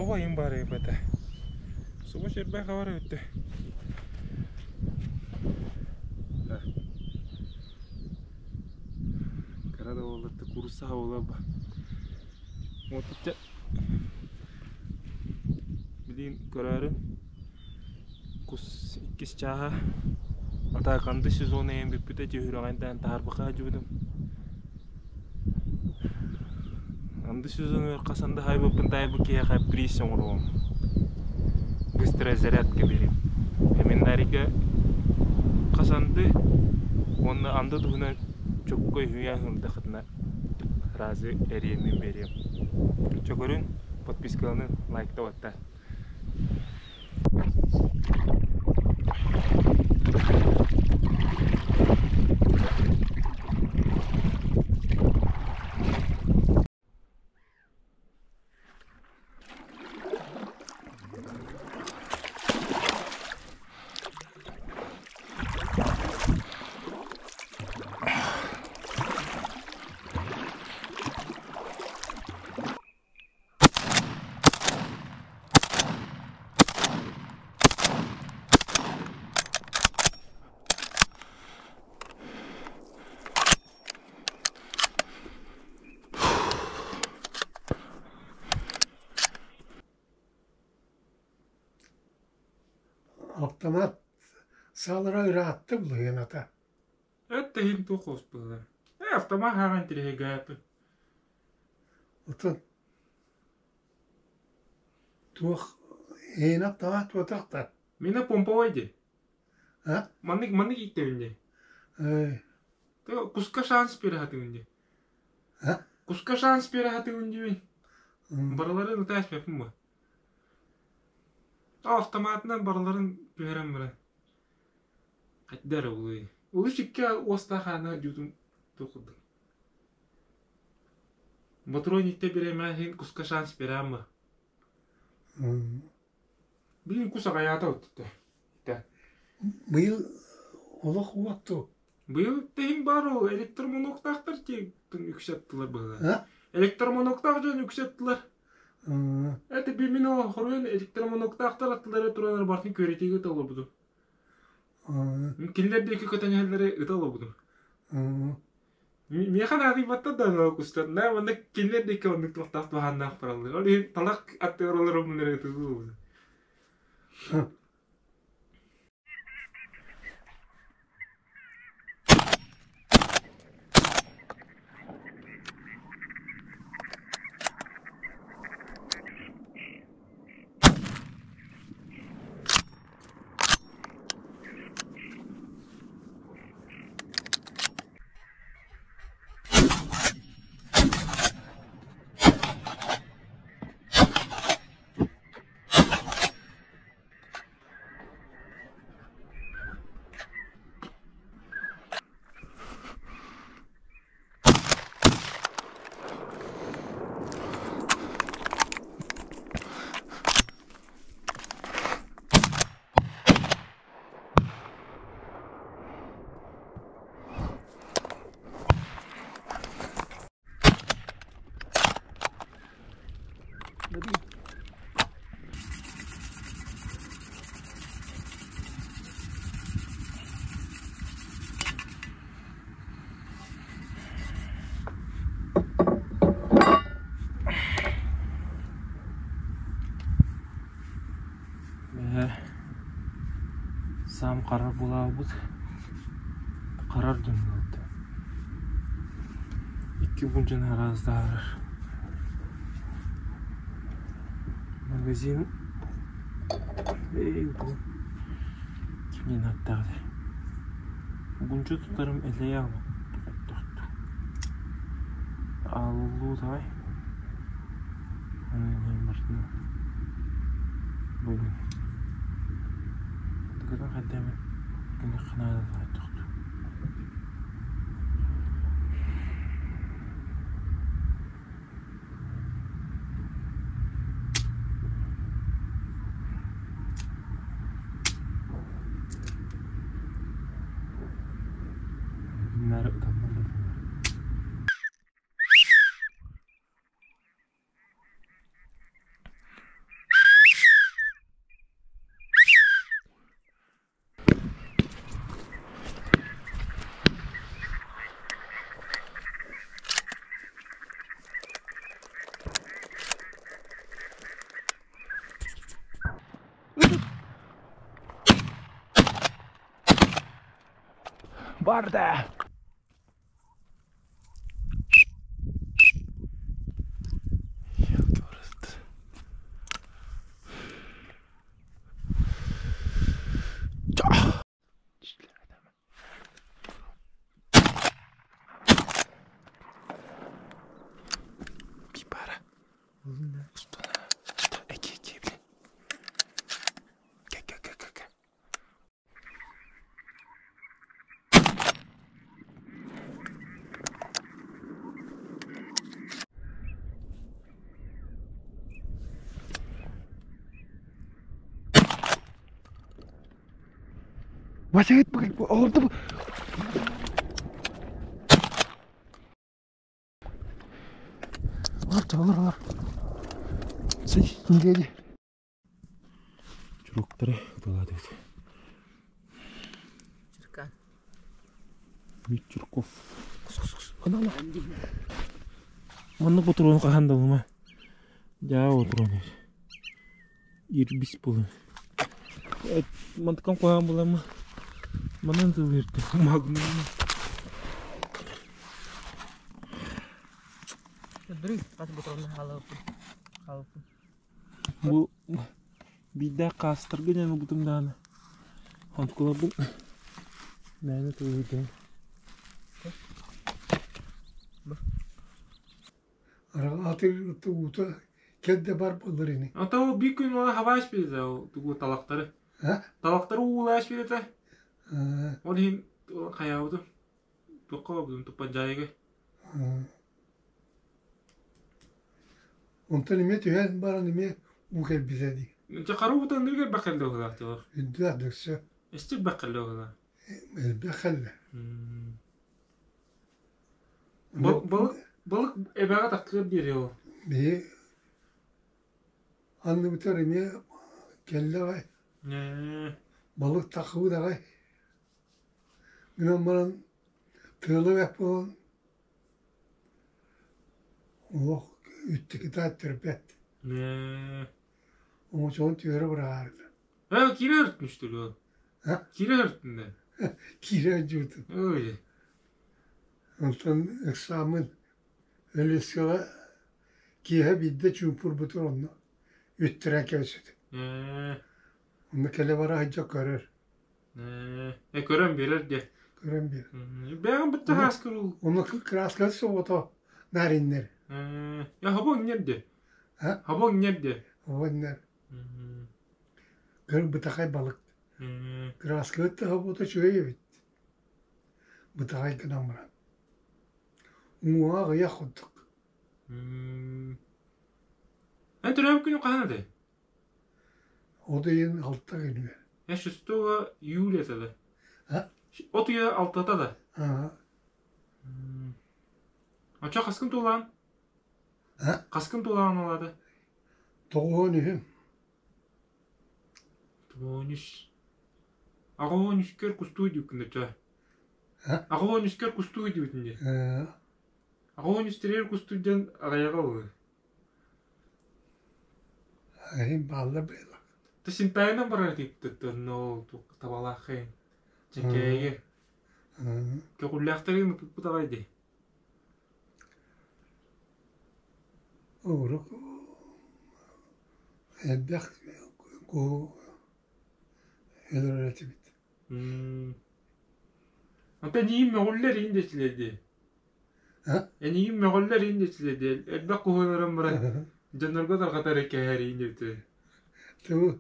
Собо ыйын баар эбэтэ. Собо чербээх хабар эбиттэ. Кыра да буоллар куурусса буолар ба. Отучча билигин көрөөрү кус иккис чааһа атааканды сезон эйэн бүппүтэ түһүрэҕинтээн таһарбаха сылдьыбытым. Анды сезонугар хас анды хаайбыппын таайбыт киһиэхэ приз оҥоруом. Быстрая зарядка биэриэм. Комментарийга хас анды уонна анды туһунан чоккой үһүйээн ылдахытына сразу эриэммин биэриэм. Чөкөрүн, подпискаланын, лайкта баттаа. Автомат саалара ыраатта булуйаната. Это иһин туох хоспулар. Э, автомат хаҕан тириһэгээппин. Отон туох иһин автомат буотах да? Мина помповай ди. А? Маннык маннык ииттэбин ди. Эй. Куска шанс бере ди. А? Куска шанс бере дибин. Барыларын ытаспаппын бу. Автоматынан барыларын түһэрэн баран. Хайда эрэ улуй. Улус икки уостаах аана дьуутун туох курдук. Ботуруон иттэ бириэмэ иһин куска шанс берааммы. Билин кус аҕайаата оттутта. Быйыл олох уотту. Быйыл тэһин баар ол электромоноктаахтар тиэктэн үксэттилэр быһыылаах. Электромоноктаах дьон үксэттилэр. Это би мин ол хоруйун электромоноктаахтар аттылара туранар бартын күөрэтиигэ ыта олорбутум. Кинилэр диэки көтөн иһэллэри ыта олорбутум. Миэхэ наадыйбаттар да кустар. Наа манна кинилэр диэки оннук туохтаах туһааннаах бараллар. Ол иһин талах аттыгар олороммун эрэ ытылыы Саам харар булаабыт харар дьон буолта. Икки булдьан араастаһар. Магазин бу кимнин аттаах Угунчу тутарым элэйэ Аалыллуу давай. Бүгүн. Бүгүн хайда эмит күнү Күннэри ыталлар быһыылаах. Барда! Пипара. Вася, олорду. Олор, олор, олор. Сей, Чуруктары ыталаатыбыт. Чурка. Чурков. Ана Маннык ботуруону хаһан да ылыма. Дьаа ботуруону. Ирбис буолан. Мантыкам куһаҕан буоламмы. Манан тылыырты. Магнум. Көрдөрүй, хас ботуруону хаалыппын. Хаалыппын. Бу биирдээх хаастарга диэн ылбытым даҕаны онтукаларбын мээнэ тылыырдым. Арҕаатыр уута кэлдэ бар буолар ини. А то биир күн уола хабааш билетэ ол тугу талахтары. А? Талахтары уулааш билетэ. Аа, Ол иһин хайаабытым. Туохха барбытым туппадьаайыга. аа. Онтон эмиэ түһэн баран эмиэ уу кэлбитэ дии. Дьэ хара уута ынырык элбэх кэллэ быһыылаах дьылар. Үрдээх дөксө Эстик элбэх кэллэ быһыылаах. элбэх кэллэ. Балык балык эбэҕэ тахсыар диэри ол. Биһи анныбытыгар эмиэ кэллэ аҕай. Балык таххыбыт аҕай. Гынан баран тыала бэрт буолан олох үттэ түрбэт. Оҥочоҕун түһэрэ быраҕаарыта. Ээ киирэ өртүн что ли ол? Киирэ өртүн да? Киирэ сылдьыбытым. Ой. Онтон ыксааммын Өлүөскэҕэ киэһэ биирдэ чуумпурбутун онно үттэрэн кэбиспитим. Онно кэлэ-бара сылдьан көрөр. Э көрөн биэрэр диэ. Көрөн биэрэр. Бэйэҕин бытта хааскырыл. Онно краскасы соҕото нариннэр. Я хобо иҥнэр диэ. Хобо иҥнэр диэ. Хобо иҥнэр. Кыр бытахай балык. Краскабыт да хобото үчүгэй эбит. Бытахай гынан баран. Уҥуоҕа аҕыйах курдук. Эн төрөөбүт күнүҥ хаһан этэй? От ыйын алта күнүгэр. Э шестого июля это да? А? От ыйа алтата да? Ага. Оччо хаскын тулаан? А? Хаскын тулаан олады? Тоҕуон үһүм. Тоҕуон үс. Аҕуон үскэр кустуу диэбиккин оччо. А? Аҕуон үскэр кустуу диэбитин дии. Аҕуон үстэригэр кустуу диэн аҕыйаҕа ылыы. Эһин баалла быһыылаах. Ты синтайынан барар диэбиттэр ол табалааххын. Чэкээйи. Көҕүллээхтэрин ыппыт аҕай дии. Урук элбэх куһу өлөрөр этибит. Ата эйигин мөҕүллэр иһин диэчилэр дии. Эйигин мөҕүллэр иһин диэчилэр дии. Элбэх куһу өлөрөн баран дьоннорго тарҕатар кэһэр иһин диэбитэ. Туу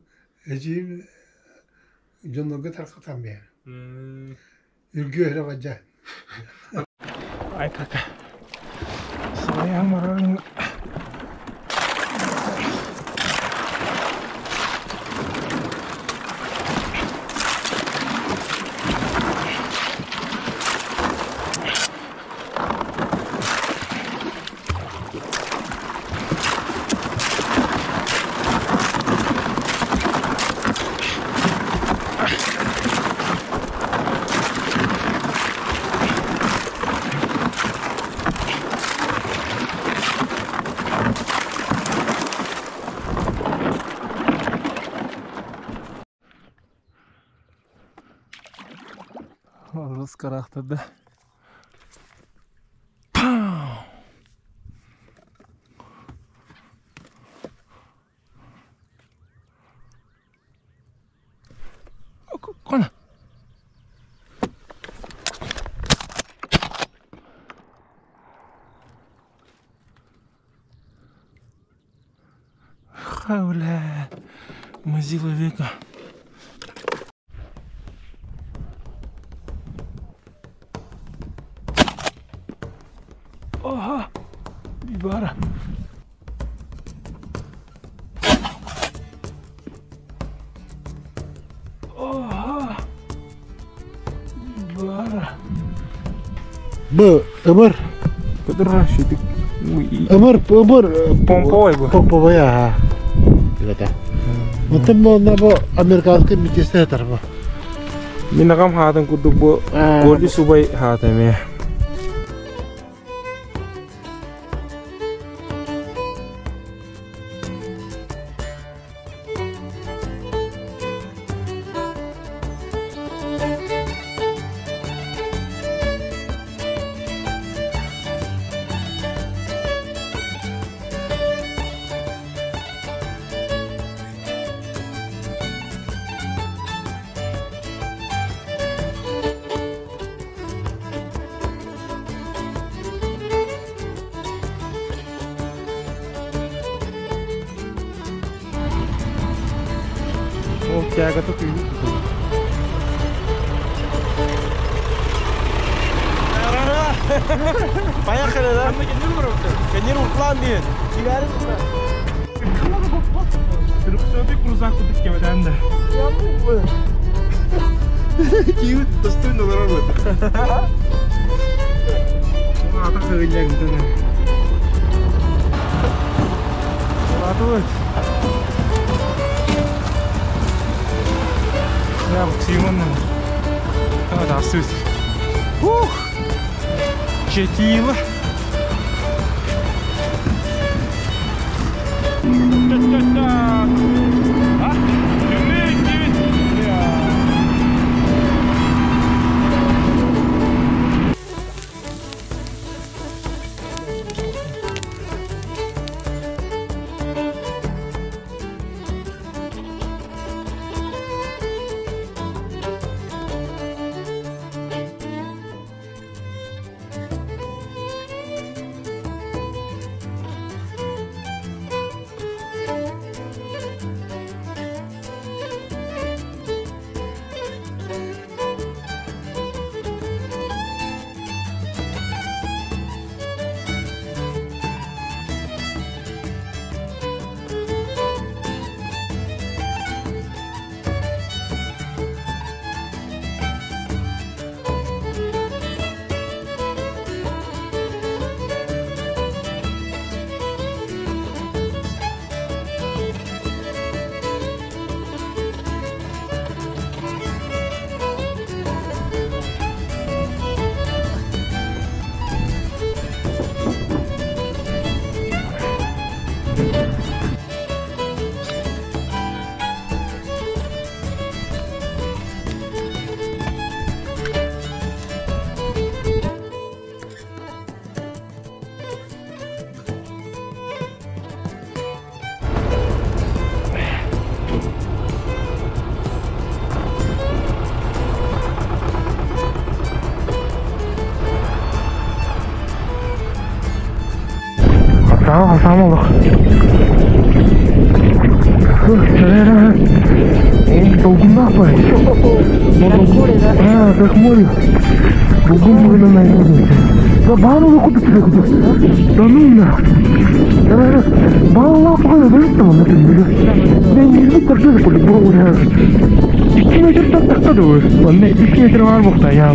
эдьиийим дьоннорго тарҕатан биэрэр. Үргүөрэ бадьа. Ай кака. Своя морально. Рус карахтарда. Кона. Бля, мазила века. Ага, бибара. Ага, бибара. Бу ымыр. Кыдырашитик. Ымыр, ымыр. Помповой бу. Помповой, ага. Это. Онтон буолла бу американский метисте этэр бу. Мин аҕам хаатын курдук бу Голи субай хаата эмиэ. Ол тягата түйүк. Поехали, да? Кенир уртлан диэн. Трехсотый крузак кутук кебеден да. Киют достойно дорогу. Ата кыгылья гытыны. Аты Я Максимон. А, да, сыс. Ух! Четила. Та-та-та. А? Tamam, tamam olur. А, как море. Да бану куда ты Да ну на. Балла там, на Не не так же по-любому. 1メートル経ったかどう？ね、1メートルあるもんだや。